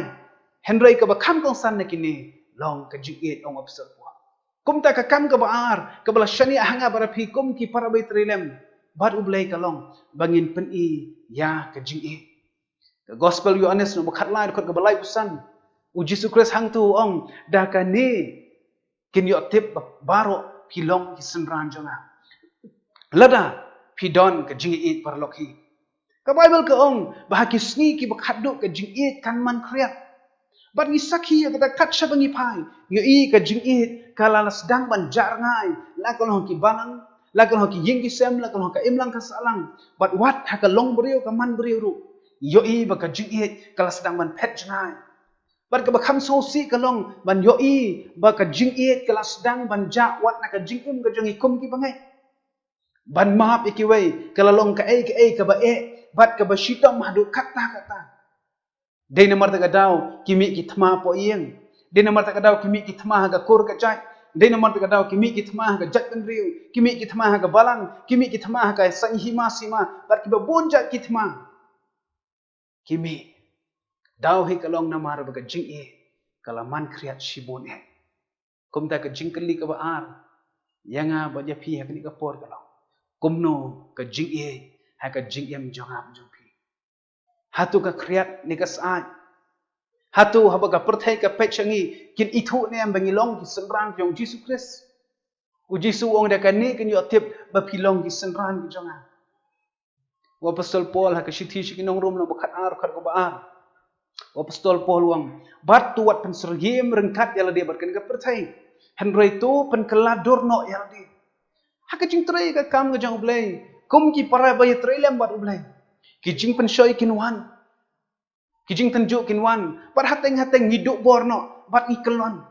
Hynrei kaba kham kongsan na kine long ka jingïeit, ong u Apostol Paul. Kumta ka kam kaba ar kaba la shaniah ha nga bad ha phi kum ki para ba ïatrei lem bad u Blei ka long ba ngin pyni ïa ka jingïeit. Ka Gospel Ïoannis lynnong ba khatlai dkhot kaba laiphew san, u Jisu Khrist hangto u ong, da kane kin ïoh tip ba baroh phi long ki synran jong nga, lada phi don ka jingïeit paralok hi. Ka Baibl ka ong ba ha ki sngi kiba khatduh ka jingïeit kan man khriat. Bad ngi sakhi ïa kata kat shaba ngi phai, ngi ïohi ka jingïeit ka la, la sdang ban jah rngai, la ka long ha ki balang, la ka long ha ki ïing ki sem, la ka long ha ka imlang ka sahlang, bad wat ha ka longbriew ka manbriew ruh ngi ïohi ba ka jingïeit ka la sdang ban phet jngai. Bad kaba kham sngewsih ka long ban ïohi ba ka jingïeit ka la sdang ban jah wat na ka jingim ka jong ngi kum ki bangeit. Ban map ïa kiwei ka la long kaei kaei kaba eh bad kaba shitom haduh katta katta. Dei namar kata ka daw ki mih ki thma poh ïing. Dei namar kata ka daw ki mih ki thma ha ka kur ka jait. Dei namar kata ka daw ki mih ki thma ha ka jaitbynriew, ki mih ki thma ha ka balang, ki mih ki thma ha ka saiñ hima sima bad kiba bun jait ki thma. Ki mih. Daw hi ka long namar ba ka jingïeit ka la man khriat shibun eh. Kumta ka jingkylli kaba ar ïa nga bad ïa phi ha kane ka por ka long, kumno ka jingïeit ha ka jingim jong nga bad jong phi? Hato ka khriat ne ka syaid? Hato haba ka pyrthei ka peit sha ngi kin ithuh ne em ba ngi long ki synran jong u Jisu Khrist? U Jisu u ong, da kane kin ïoh tip ba phi long ki synran ki jong nga. U Apostol Paul ha ka shithi sha ki nong Rom lynnong ba khatar dkhot kaba ar, u Apostol Paul u ong, bad to wat pynsyriem ryngkat ïa lade bad kane ka pyrthei, hynrei to pynkylla dur noh ïa lade. Ha ka jingtrei ka kam ka jong u Blei, kum ki para ba ïatrei lem bad u Blei, ki jingpynshoi kin wan, ki jingtynjuh kin wan, bad hateng hateng ngi duh bor noh bad ngi kyllon.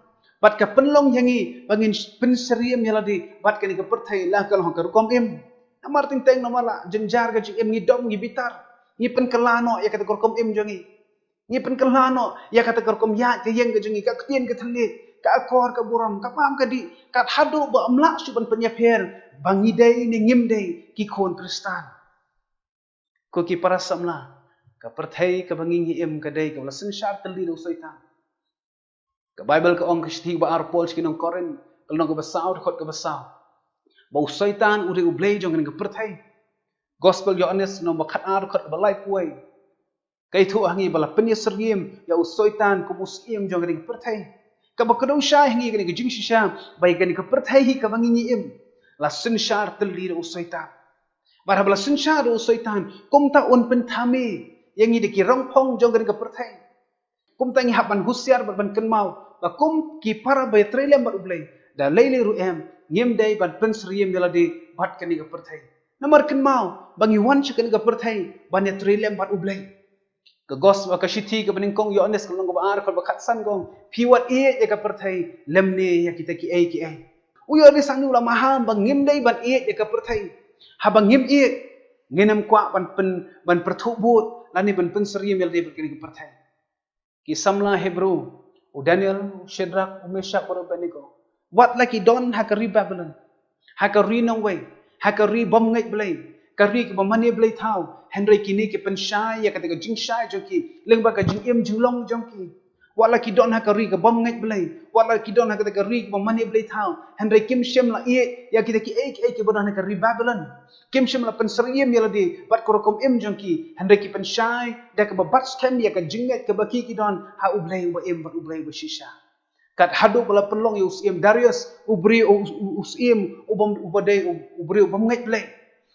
Bad ka pynlong ïa ngi ba ngin pynsyriem ïa lade bad kane ka pyrthei, la ka long ka rukom im, Namar teng teng namar la jynjar ka jingim, ngi dom, ngi bitar. Ngi pynkylla noh ïa kata ka rukom im jong ngi. Ngi pynkylla noh ïa kata ka rukom ïaid ka ïeng ka jong ngi, ka ktien ka thylliej, ka akor ka burom, ka bam ka dih, kat haduh ba ym lah shuh ban pynïapher ba ngi dei ne ngim dei ki khun Khristan. Ko ki para samla, ka pyrthei kaba ngi ngi im ka dei kaba la synshar tylli da u Soitan. Ka Baibl ka ong, ka shithi ba ar Paul sha ki nong Korinth, ka lynnong kaba saw, dkhot kaba saw, ba u Soitan u dei u blei jong kane ka pyrthei. Gospel Ïoannis lynnong ba khat ar, dkhot kaba laiphew wei, ka ïathuh ha ngi ba la pynïasyriem ïa u Soitan kum u syiem jong kane ka pyrthei. Kaba kdew shai ha ngi kane ka jingshisha ba ïa kane ka pyrthei hi kaba ngi ngi im la synshar tylli da u Soitan. Bad haba la synshar da u Soitan, kumta un pynthame ïa ngi da ki rongphong jong kane ka pyrthei. Kumta ngi hap ban husiar bad ban kynmaw ba kum ki para ba ïatrei lem bad u Blei, da lei lei ruh em, ngim dei ban pynsyriem ïa lade bad kane ka pyrthei. Namar kynmaw ba ngi wan sha kane ka pyrthei ban ïatrei lem bad u Blei. Ka Gospel, ka shithi kaba nyngkong Ïoannis ka lynnong kaba ar, dkhot ba khatsan ka ong, phi wat ïeit ïa ka pyrthei lymne ïa kita kiei kiei. U Ïoannis hangne u la maham ba ngim dei ban ïeit ïa ka pyrthei. Haba ngim ïeit, ngin ym kwah ban pyn, ban pyrthuh bud lane ban pynsyriem ïa lade bad kane ka pyrthei. Ki samla Hebru, u Daniel, u Shadrak, u Meshak bad u Abednego, wat la ki don ha ka ri Babilon, ha ka ri nongwei, ha ka ri bym ngeit Blei, ka ri kaba mane blei thaw, hynrei kine ki pynshai ïa kata ka jingshai jong ki lyngba ka jingim jinglong jong ki. Wat la ki don ha ka ri ka bym ngeit Blei, wat la ki don ha kata ka ri kaba mane blei thaw, hynrei kim shym la ïeit ïa kita kiei kiei kiba don ha ka ri Babilon. Kim shym la pynsyriem ïa lade bad ka rukom im jong ki, hynrei ki pynshai da kaba bat skhem ïa ka jingngeit kaba ki ki don ha U Blei uba im bad U Blei uba shisha. Kat haduh ba la pynlong ïa u syiem Darius, u briew u, u, u syiem uba, uba dei u, u briew uba ngeit Blei,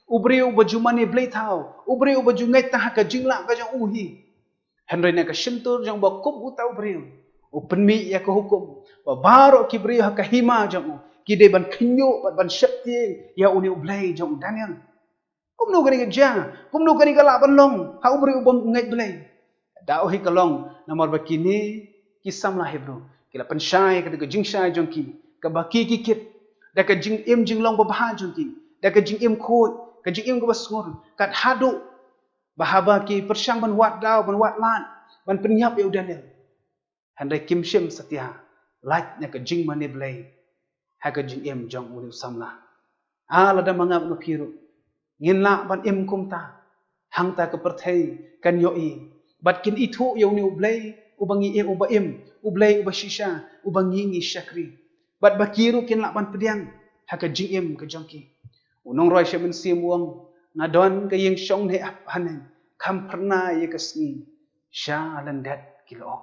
u briew uba ju mane blei thaw, u briew uba ju ngeit tang ha ka jinglah ka jong u hi. Hynrei na ka shyntur jong uba kup uta u briew, u pynmih ïa ka hukum ba baroh ki briew ha ka hima jong u ki dei ban khynñiuh bad ban sheptieng ïa une u Blei jong u Daniel. Kumno kane ka jia? Kumno kane ka lah ban long ha u briew uba ngeit Blei? Da u hi ka long namar ba kine ki samla Hebru ki la pynshai ïa kata ka jingshai jong ki kaba ki ki kit da ka jingim jinglong babha jong ki, da ka jingim khuid, ka jingim kaba sngur, kat haduh ba haba ki pyrshang ban wad daw, ban wad lad, ban pynïap ïa u Daniel, hynrei kim shym satia lait na ka jingmane blei ha ka jingim jong une u samla. Ah, lada ma nga bad ma phi ruh ngin lah ban im kumta, hangta ka pyrthei kan ïohi bad kin ithuh ïa une u Blei uba ngi im, uba im, u Blei uba shisha, uba ngi ngi shakri. Bad ba ki ruh kin lah ban pdiang ha ka jingim ka jong ki. U nongrwai Sha Mynsiem u ong, nga don ka ïing shongneh hap haneng, kham phyrnai ïa ka sngi sha lyndet ki lyoh.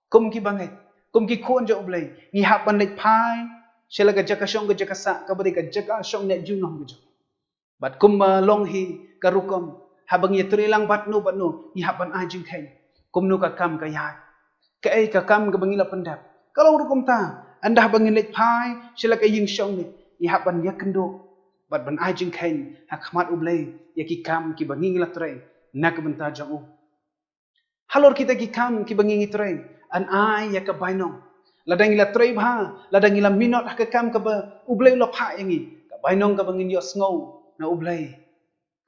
Kum ki bangeit, kum ki khun jong U Blei, ngi hap ban leit phai sha la ka jaka shong ka jaka sah kaba dei ka jaka shongneh junom ka jong. Bad kumba long hi ka rukom, haba ngi ïatrei lang bad no bad no, ngi hap ban ai jingkheiñ kumno ka kam ka ïaid, kaei ka kam kaba ngi la pyndep. Ka long ruh kumta, ynda haba ngi leit phai sha la ka ïing shongneh, ngi hap ban ïakynduh bad ban ai jingkheiñ ha khmat U Blei ïa ki kam kiba ngi ngi la trei na ka bynta jong u. Halor kita ki kam kiba ngi ngi trei, yn ai ïa ka bainong. Lada ngi la trei bha, lada ngi la minot ha ka kam kaba U Blei u la phah ïa ngi, ka bainong kaba ngin ïohsngew na U Blei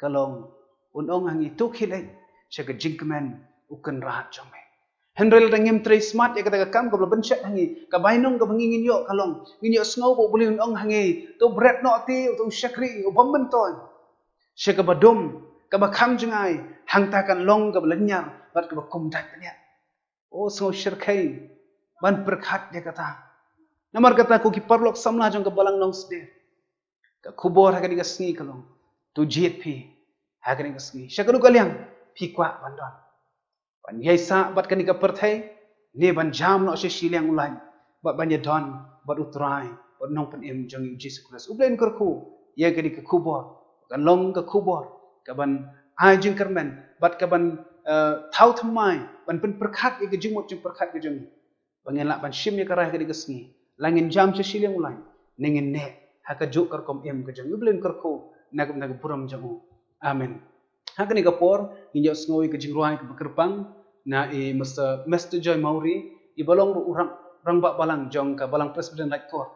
ka long, un ong ha ngi, to khie leit sha ka jingkmen u kynrad jong me. Hynrei lada ngim trei smat ïa kata ka kam kaba la bynshet ha ngi, ka bainong kaba ngi ngin ïoh ka long, ngin ïohsngew ba U Blei un ong ha ngi, to bret noh te uta u shakri u bym myntoi sha kaba dum, kaba kham jngai, hangta kan long kaba lynñiar bad kaba kum dait bniat. O, sngew shyrkhei ban pyrkhat ïa kata. Namar kata ko ki paralok samla jong ka Balang Nongsder, ka khubor ha kane ka sngi ka long, to jied phi ha kane ka sngi. Sha kano ka liang phi kwah ban don? Ban ïaisah bad kane ka pyrthei, ne ban jam noh sha shiliang u lait bad ban ïadon bad U Trai bad Nongpynim jong ngi U Jisu Khrist? U Blei un kyrkhu ïa kane ka khubor kan long ka khubor kaban ai jingkyrmen bad kaban, eh, thaw thymmai ban pynpyrkhat ïa ka jingmut jingpyrkhat ka jong ngi, ba ngin lah ban shim ïa ka rai ha kane ka sngi. La ngin jam sha shiliang u lait, ne ngin neh ha kajuh ka rukom im ka jong ngi. U Blei un kyrkhu na ka bynta ka burom jong u. Amen. Ha kane ka por ngin ïohsngew ïa ka jingrwai kaba kyrpang na i Mister, Mister Joy Mawrie, iba long ruh u rang, rangbah balang jong ka Balang Presbyterian Laitkor.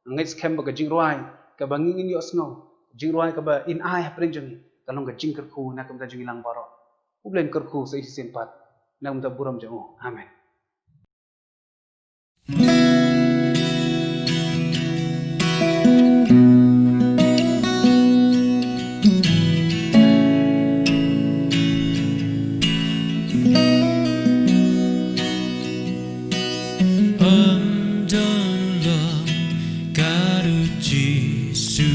Nga ngeit skhem ba ka jingrwai kaba ngi ngin ïohsngew Jingrwai kaba in ai hapdeng jong ngi ka long ka jingkyrkhu na ka bynta jong ngi lang baroh. U Blei un kyrkhu sa shisien pat na ka bynta burom jong u. Amen. Ym don u long kat u Jisu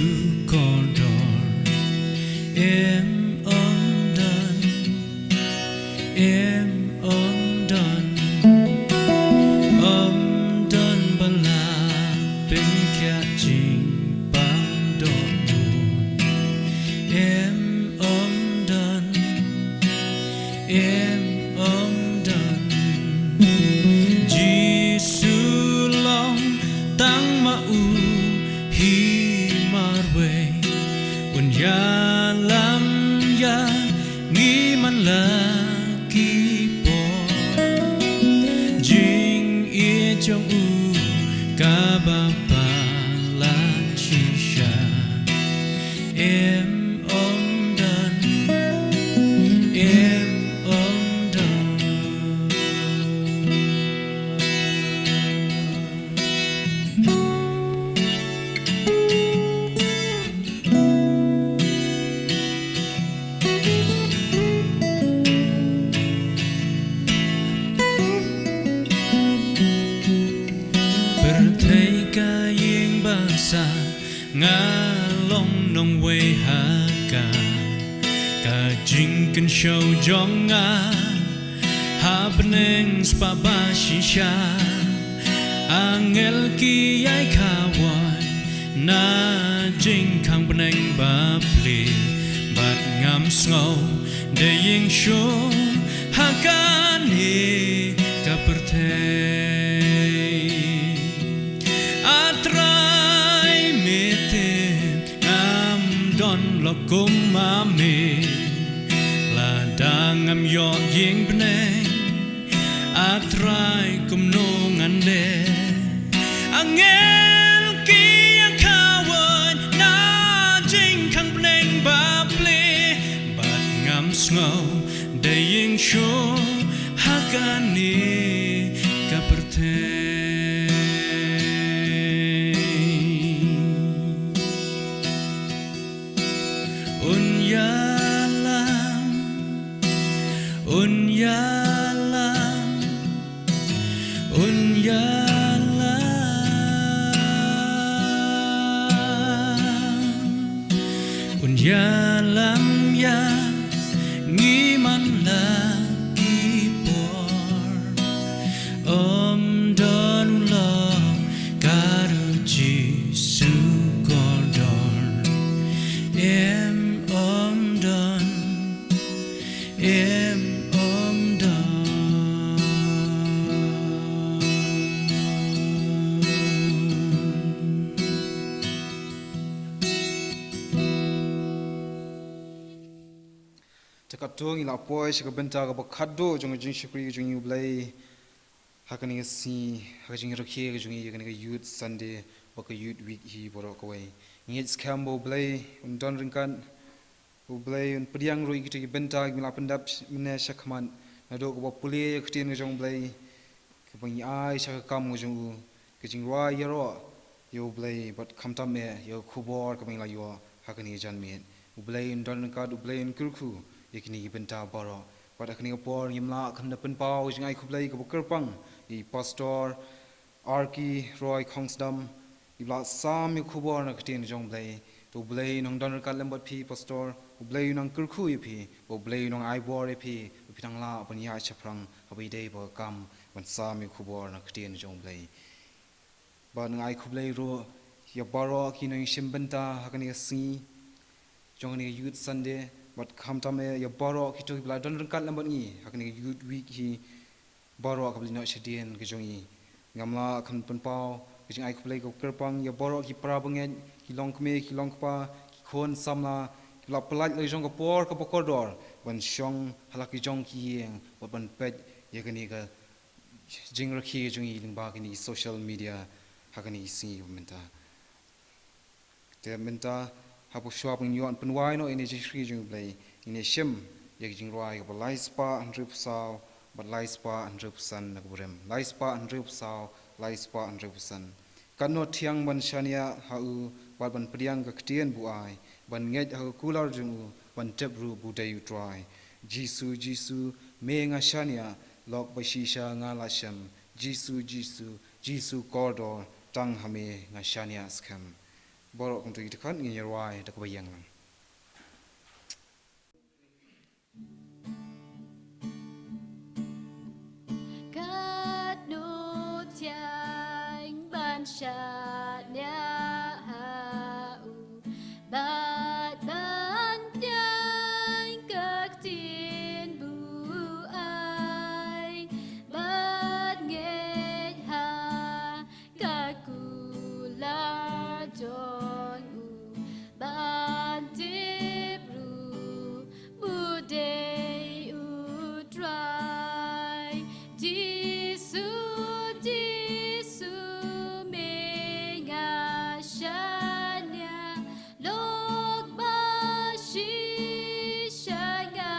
kordor. Im ym don, im ym don, ym don ba la pynkhiah jingpang dohnud. Im ym don, im ym don. Jisu long tang ma u hi marwei. Un ïalam ïa ngi man la ki por. Jingïeit jong u kaba palat shisha. Im ym don, im ym don. Pyrthei ka ïing basa, nga long nongwei ha ka. Ka jingkynshew jong nga ha bneng spah ba shisha. Angel ki ïai khawai na jingkhang bneng bapli, bad ngam sngew dei ïing shuh ha kane ka pyrthei. A Trai, me tip ngam don lok kum ma me, lada ngam ïoh ïing bneng. A Trai, kumno ngan leh? Angel ki ïa khawai na jingkhang bneng bapli, bad ngam sngew dei ïing shuh ha kane ka pyrthei. Un ïalam, un ïalam, un ïalam, un ïalam ïa ngi man la ki por. Ym don u long kat u Jisu kordor. Im ym don, im ym don. Te katto ngi la poi sha ka bynta kaba khatduh jong ka jingshakri jong ngi U Blei ha kane ka sngi, ha ka jingrakhe ka jong ngi ïa kane ka Youth Sunday bad ka Youth Week hi baroh kawei. Ngi ngeit skhem ba U Blei un don ryngkat, U Blei un pdiang ruh ïa kita ki bynta kiba ngi la pyndep mynne shakhmat, naduh kaba pule ïa ka ktien ka jong U Blei, kaba ngi ai sha ka kam ka jong u, ka jingrwai ïaroh ïa U Blei bad khamtam eh ïa ka khubor kaba ngi la ïoh ha kane ka janmiet. U Blei un don ryngkat, U Blei un kyrkhu ïa kine ki bynta baroh. Bad ha kane ka por ngim lah kham da pynpaw ka jingai khublei kaba kyrpang ïa i Pastor Arki Roy Khongsdam, iba la sam ïa ka khubor na ka ktien jong U Blei. To U Blei un nang don ryngkat lem bad phi Pastor, U Blei un nang kyrkhu ïa phi, bad U Blei un nang ai bor ïa phi, ba phin nang lah ban ïaid shaphrang haba ïadei bad ka kam ban sam ïa ka khubor na ka ktien jong U Blei. Bad nga ai khublei ruh ïa baroh ki nongshim bynta ha kane ka sngi jong kane ka Youth Sunday, bad khamtam eh ïa baroh kito kiba la don ryngkat lem bad ngi ha kane ka Youth Week hi, baroh kaba la ïoh shadien ka jong ngi. Ngam lah kham pynpaw ka jingai khublei kaba kyrpang ïa baroh ki para bangeit, ki longkmie, ki longkpa, ki khun samla kiba la pyllait la jong ka por kaba kordor ban shong ha la ki jong ki ïing bad ban peit ïa kane ka jingrakhe jong ngi lyngba kine ki social media ha kane ka sngi ba mynta. Te mynta Hapoh shuwa ban ïoh pynwai noh ïa kane ka jingshakri jong U Blei, ngin ïa shem ïa ka jingrwai kaba lai spah hynriewphew saw bad lai spah hynriewphew san na ka burom. Lai spah hynriewphew saw, lai spah hynriewphew san. Katno thiang ban shaniah ha u bad ban pdiang ka ktien buaid, ban ngeit ha ka kular jong u, ban tip ruh ba u dei U Trai. Jisu, Jisu, me nga shaniah, lok ba shisha nga la shem. Jisu, Jisu, Jisu kordor, tang ha me nga shaniah skhem. Baroh kumta ki dkhot ngin ïa rwai da kaba ïeng lang. Katno thiang ban shaniah ha u, bad ban pdiang ka ktien buaid, bad ngeit ha ka kular jong u, ban tip ruh ba u dei U Trai. Jisu, Jisu, me nga shaniah, lok ba shisha nga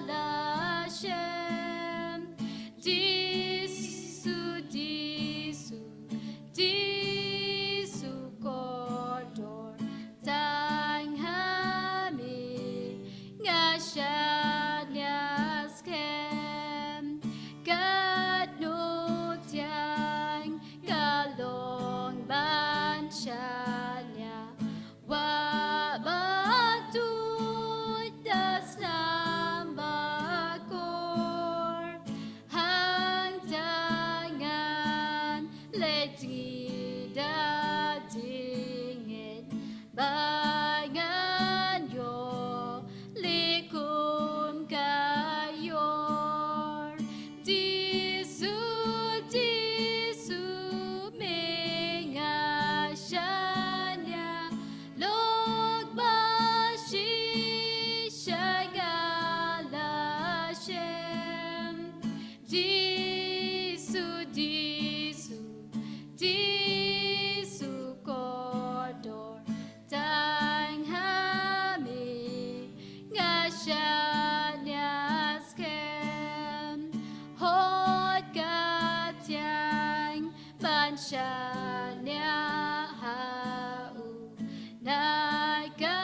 la shem. Jisu, Jisu, Jisu kordor, tang ha me nga shaniah skhem. Katno thiang ka long ban shaniah, wah ba tuid da snam bakor, hangta ngan leit ngi da jingngeit, ba ngan ïoh leh kum ka ïor. Jisu, Jisu, me nga shaniah, lok ba shisha nga la shem. Jisu, Jisu, Jisu kordor, tang ha me nga shaniah skhem. Hooid, ka thiang ban shaniah ha u, na ka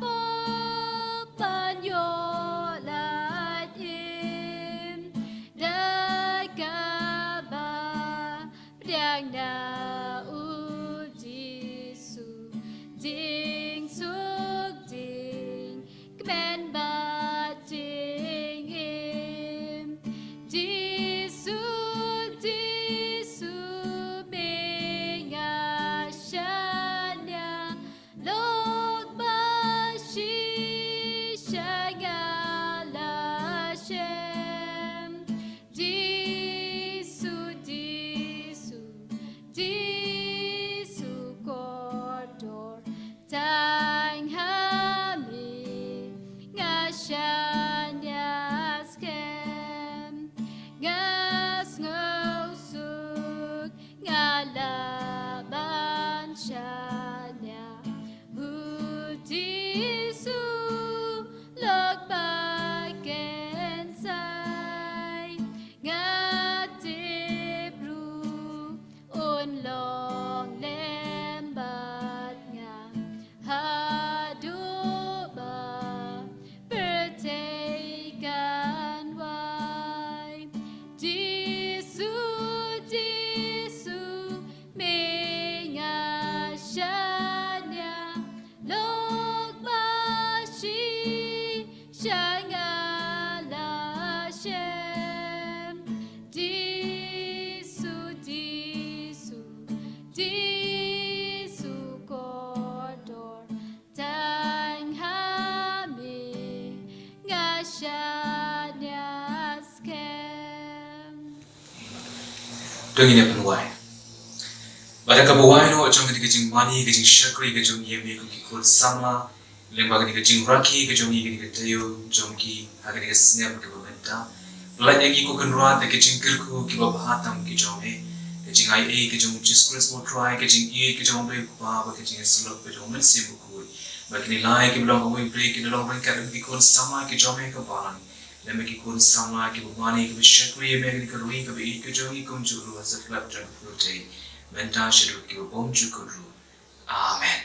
pop ban ïoh lait im, da kaba pdiang na U Jisu, jingsuk jingkmen bad jingim. Jisu, Jisu, me nga shaniah, lok ba shisha nga la shem. Jisu, Jisu, Jisu kordor, tang ha me nga shaniah skhem. Nga sngewsuk nga lah ban shaniah, U Jisu, lok ba kynsai. Nga tip ruh un long lem bad nga haduh ba pyrthei kan wai. Jisu, Jisu, me nga shaniah, lok ba shisha nga la shem. Jisu, Jisu, Jisu kordor, tang ha me nga shaniah skhem. To ngin ïa pynwai. Bad da kaba wai noh jong kane ka jingmane, ka jingshakri ka jong ngi ïa me kum ki khun samla, lyngba kane ka jingrakhe ka jong ngi, kane ka taïew jong ngi ha kane ka snem kaba mynta. Pynlait ïa ngi ko Kynrad da ki jingkyrkhu kiba bha tam ki jong me, da jingaiei ka jong u Jisu Khrist u Trai, ka jingïeit ka jong u Blei u Kpa, bad ka jingïasyllok ka jong u Mynsiem Bakhuid, ba kine lai kiba long kawei u Blei kin long ryngkat lem bad ki khun samla ki jong me ha ka balang, lem bad ki khun samla kiba mane kiba shakri ïa me ha kane ka ri kaba ïeit ka jong ngi, kumjuh ruh ha satlak jong ka pyrthei, mynta shaduh kiba bymjukut ruh. Amen.